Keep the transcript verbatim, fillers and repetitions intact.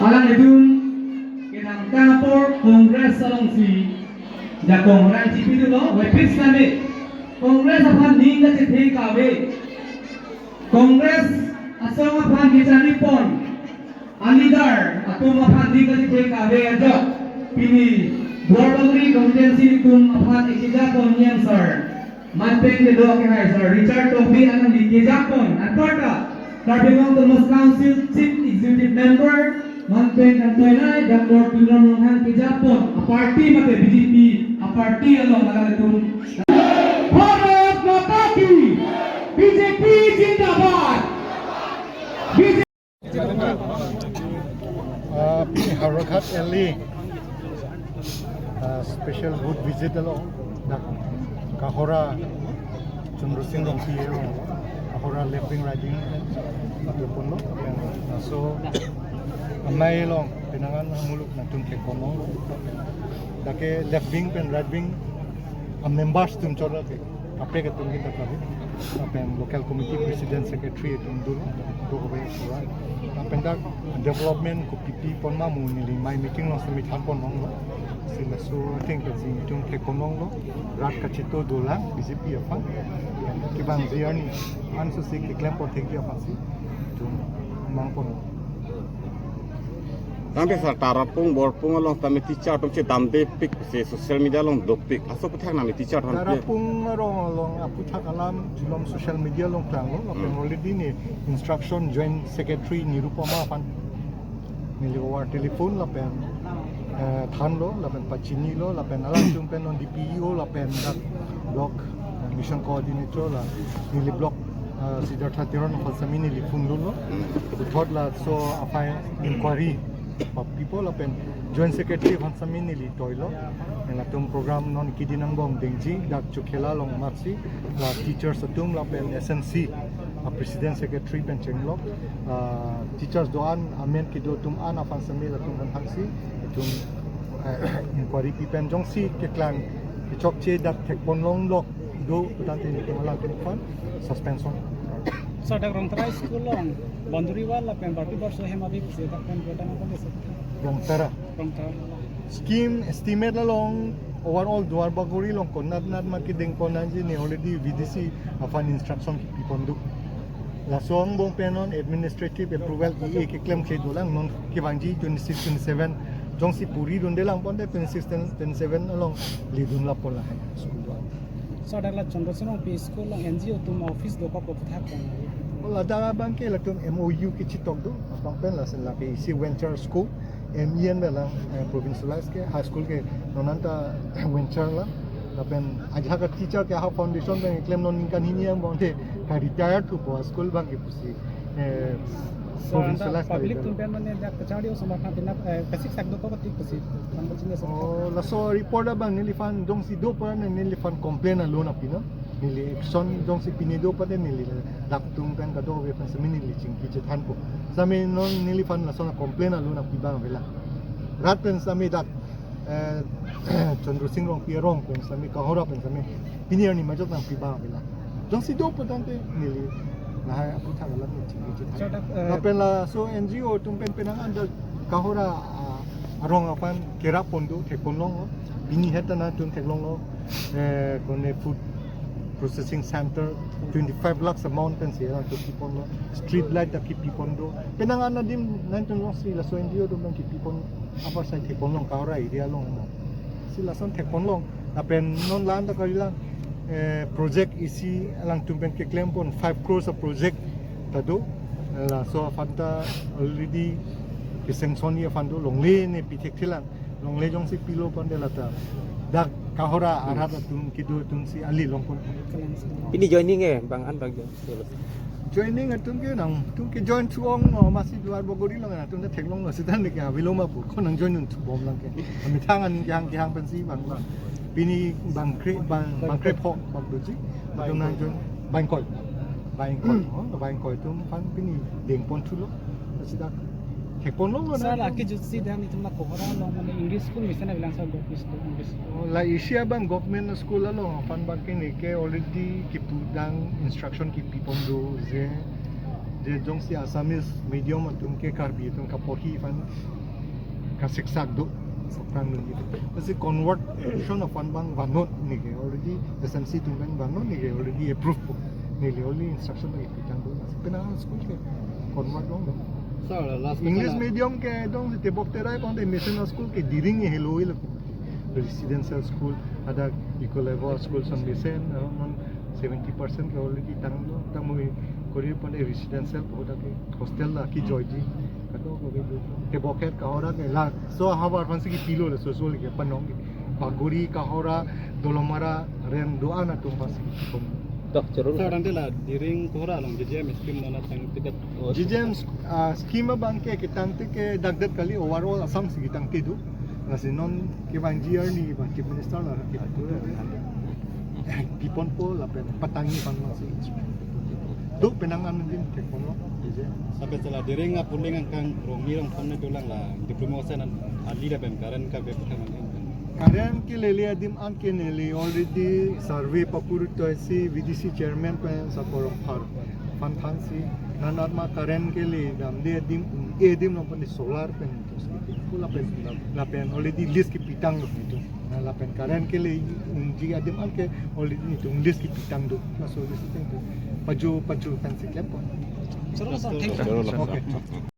Alanglitum kedamtang apor Congress alongsi jakong rang chipidunlo, wepis name Congress aphan ning kachethe kave. Congress asong aphan kecharipon a-leader atum aphan ning kachethe kave ajok pini Duar Bagori constituency atum aphan ekejapon Niang sir. Manpeng kedo akehai sir Richard Tokbi alangli kejapon anparta Karbi Anglong Autonomous Council Chief Executive Member manpeng kantoinai Doctor Tuliram Ronghang kejapon a-party mate B J P a-party along alanglitum. Bharat Mata Ki, B J P Zindabad. B J P. Ah, pini Howraghat L A, ah, special booth visit along dak Kahora Chandra Sing Rongpi along Kahora left wing right wing pen patuponlo. So amei along penang an amuluk nangtum theklonglo. Dak ke left wing pen right wing a-members atum cholo ke kaprek atum kita kali. Lapen local committee president secretary atum dolo, do kove pura. Lapen dak development kopi pi pon ma mu neli amei meeting along semi thanpon longlo. Si laso atheng ke jingtung theklonglo. Rat kachito dolang B J P aphan. Kevangji arni anso si keklempon thekji aphansi itum mangpon. Tangte sir, Tarapung, Borpung along tame teacher atum chedamde pik si social media along dopik. Laso aphuthak nang teacher atum Tarapung arong along aphuthak alam chulom social media along klanglo, lapen Hmm. already ne instruction joint secretary Nirupama aphan neli over telephone lapen, eh, thanlo, lapen pachinilo, lapen alangtum pen non D P E O lapen dak block, eh, mission coordinator la neli block, eh, Siddhartha Teron aphan semi neli phone dunlo. Hmm. Puthot laso aphai inquiry papipo lapen joint secretary aphan semi neli toilo. Latum program non kidi nangbom dengji dak Chokhela along amatsi la teachers atum lapen S N C a-president secretary pen chenglok, ah, teachers do-an amen kedo atum an aphan semi latum aphan hangsi itum, eh, inquiry pi pen jongsi keklang kechokche dak thekpon longlok do putangte itum alangtum aphan suspension. Sir, dak Rongtara school along boundary wall lapen bharti borso hem ave pusi dak pen kota nangkon dei sir. Rongtara. Rongtara. Scheme estimate along overall Duar Bagori along konat nat ma kedengpon nangji ne already V D C aphan instruction kepipon do. Laso angbong pen non administrative approval E A keklem kle dolang, non kevangji twenty-six twenty-seven jongsi puri dunde lang ponte twenty-six twenty-seven along ledun lapon lahai school do. So dak la Chandra Sing Rongpi school along N G O atum office dokok aphuthak kong. Ladak abang ke latum M O U kechitok do, abang pen lason lake isi venture school, M E N belang, eh, provincialize ke, high school ke non anta venture la. Lapen ajahak a-teacher ke ha foundation pen klem non ningkan hini angbong te ka-retire thupo school abang ke pusi, eh, So, anta provincialize public ka-retire. Atum pen mane dak kachari osomar khan pen, eh, kasik sak dokok tik pusi, kan kachinga sa. Oh, laso report abang neliphan jongsi do pura ne neliphan complain alone api non. Neli action jongsi pine do pura neli dak atum pen kadokave aphan semi neli chingki chethanpo. Semi non neliphan lason complain alone api abang avela. Rat pen semi dak, eh, Chandra Sing Rongpi arong pen semi Kahora pen semi pini arni majok nangpi abang avela. Jongsi do pura tangte neli lahai aphuthak alam neli chingki chethan. So dak, eh, Lapen laso N G O atum pen penang an dak Kahora, ah, arong aphan kerap pon do theklonglo. Pini het ta nangtum theklonglo. Eh, kone food processing center twenty-five lakhs amount pen si nangtum kiponlo. Street light ta kipipon do. Penang an adim nangtum jongsi laso N G O atum pen kipipon apar sai theklong Kahora area along. Si lason theklong. Lapen non la-an ta kalilang, eh, project isi alangtum pen keklempon five crores a-project ta do. Eh, laso aphan ta already ke-sanction ji aphan do, longle ne pi thekthelang. Longle jongsi pilo pon de lata dak Kahora arat atum kedo atum si ali longpon. Pini joining eh, bang an bang join. Joining atum ke nangtum ke join thu-ong, oh, masi Duar Bagori along nangtum ta theklonglo seta ne ke avelo ma pu, ko nang join un thubom lang ke. Amethang aning kehang kehang pensi bang bang. Pini bangkre, bang, bangkrepho bang doji. Atum nang join bang ingkoi. Bang ingkoi, oh, bang ingkoi atum aphan pini dengpon thulo. Seta theklonglo. Sir, na lake jutsi dan itum la Kohora along mane English school mesen avelang sir, government school, English school. Oh, la isi abang government school along aphan bang ke ne ke already kipudang instruction kipipon do je Je jongsi Assamese medium atum ke Karbi atum kaporhi aphan kasiksak do, soktang nunji. Lasi conversion aphan abang vannon neke already S M C atum abang vannon neke already approve po. Neli only instruction neli pitang do. Lasi penang school ke convert longlo. Sir, last English question. Medium ke dong si tebok terai pon te national school ke Diring helo ilo. Residential school, ada eco level school son mesen, eh, non seventy percent ke already tanglo, tangmo kori pon residential ko da ke hostel la ki joiji. Kato ko ke tebok het Kohora ke la, so havar aphansi kipilo le so so le ke panong ke. Bagori, Kohora, Dolamara, Reng do-an atum aphansi kipon. Dak cherur. Sir, tangte la Diring Kohora along J J M scheme nona tang ticket. J J M sch-, ah, scheme abang ke ketangte ke dakdak kali overall Assam si ketangte do. Lasi non kevangji arni abang Chief Minister la ke piponpo lapen patangji abang si. Do penang an din ke kono J J M. Sampai sela Diring a polling angkang rongni rongphonne dolang la diploma sen an ali lapen current kave putang an. Current kelele adim an ke neli already survey pakur toisi V D C chairman pen Sakorong Phar aphan thansi, nanat ma current kele damde adim, e adim long pen solar pen, lapen, lapen already list kepitang lo itu. Na lapen current kele unji adim an ke already itu list kepitang do. Laso list itu paju paju kan si kepo. Sir, sir, thank you. Okay.